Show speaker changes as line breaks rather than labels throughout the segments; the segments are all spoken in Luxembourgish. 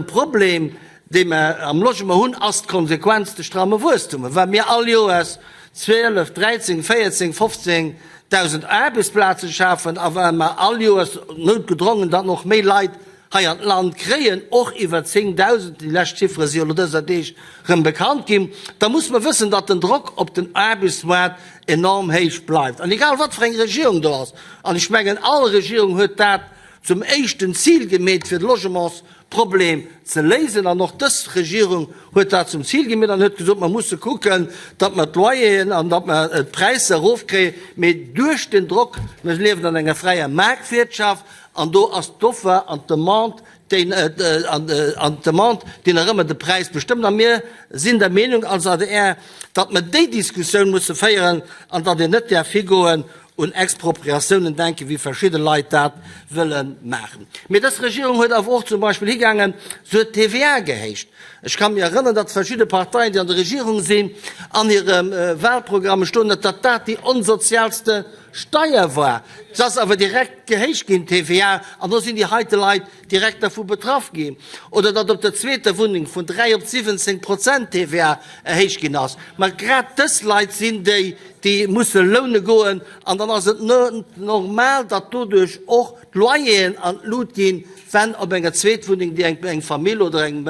Problem, dee mer am Logement hunn, ass d'Konsequenz de stramme Wuesstum. Wa mir all Joers 12, 13, 14, 15.000 Aarbechtsplaze schafen a wa mer all Joers noutgedrongen dann och méi Leit hei an d'Land kréien, och iwwer 10.000, déi lescht Chiffere si jo elo dëser Deeg rëm bekannt ginn, da muss mer wëssen, datt den Drock op den Aarbechtsmoart enorm héich bleift. An egal wat fir eng Regierung do ass, an ech mengen all Regierung huet dat zum éischten Zil gemeet, fir de Logementsproblem ze léisen, an och dës Regierung huet dat zum Zil gemeet an huet gesot, mer musse kucken, datt mer d'Loyeren an datt mer d'Präisser erofkréien, mee duerch den Drock, mir liewen an enger fräier Maartwirtschaft an do ass d'Offer an d'Demande, déi an d'Demande, déi nach ëmmer de Präis bestëmmt. A mir sinn der Meenung als adr, datt mer déi Diskussioun musse féieren an datt een net däerf higoen un Expropriatiounen denken, wéi verschidde Leit dat wëlle maachen. Mee dës Regierung huet awer och zum Beispill higaangen, se huet d'TVA gehéicht. Ech ka mir erënnern, datt verschidde Parteien, déi an der Regierung sinn, an hire Wahlprogramme stoen huet, datt dat déi onsozialste Steier war. Se ass awer direkt gehéicht ginn, d'TVA, an do sinn déi heite Leit direkt dervu betraff ginn. Oder datt op der zweeter Wunneng vun 3 op 17 Prozent d'TVA erhéicht ginn ass. Ma grad dës Leit sinn déi, déi musse loune goen an dann ass et normal, datt doduerch och d'Loyeren an d'Lut ginn, wenn op enger Zweetwunneng, déi eng Famill oder eng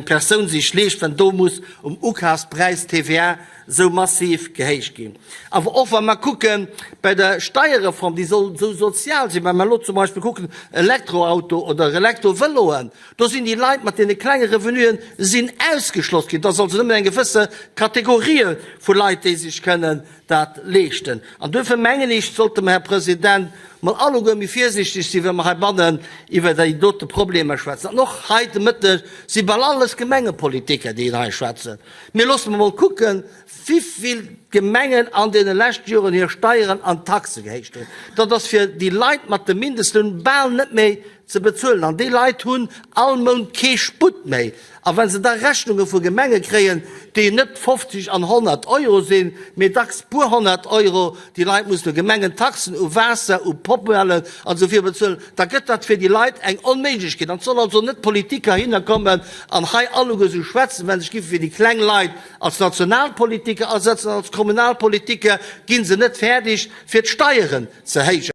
Persoun sech leescht, wenn do muss um Ukafspräis d'TVA esou massiv gehéicht ginn. Awer och wa mer kucke bei der Steierreform, déi soll esou sozial sinn, wa mer elo zum Beispill kucken Elektroauto oder Elektrovëloen, do sinn déi Leit mat deene klenge Revenuen sinn ausgeschloss ginn. Et ass also nëmmen eng gewësse Kategorie vu Leit, déi sech kënnen dat leeschten. An duerfir mengen ech, sollte mer, Här President, mol alleguer méi virsichteg sinn, wa mer heibannen iwwer déi dote Problemer schwätzen. An och hei de Mëtteg si bal alles Gemengepolitiker, déi hei schwätzen. Mee loosse mer mol kucken, wivill d'Gemengen an deene leschte Joren hir Steieren an Taxe gehéicht hunn. Dat ass fir déi Leit mat dem Mindestloun bal net méi ze bezuelen. An déi Leit hunn all Mount kee Sputt méi. A wa se da Rechnunge vu Gemenge kréien, déi net 50 an 100 Euro sinn, mee dacks puer 100 Euro, déi Leit mussen u Gemengentaxen, u Waasser, u Poubellen an esou viru bezuelen, da gëtt dat fir déi Leit eng Onméiglechkeet. An et soll also net d'Politik heihinner kommen an hei alleguer esou schwätzen, well sech giffe fir déi kleng Leit als Nationalpolitiker asetzen an als Kommunalpolitiker gi se net fäerdeg fir d'Steieren ze héijen.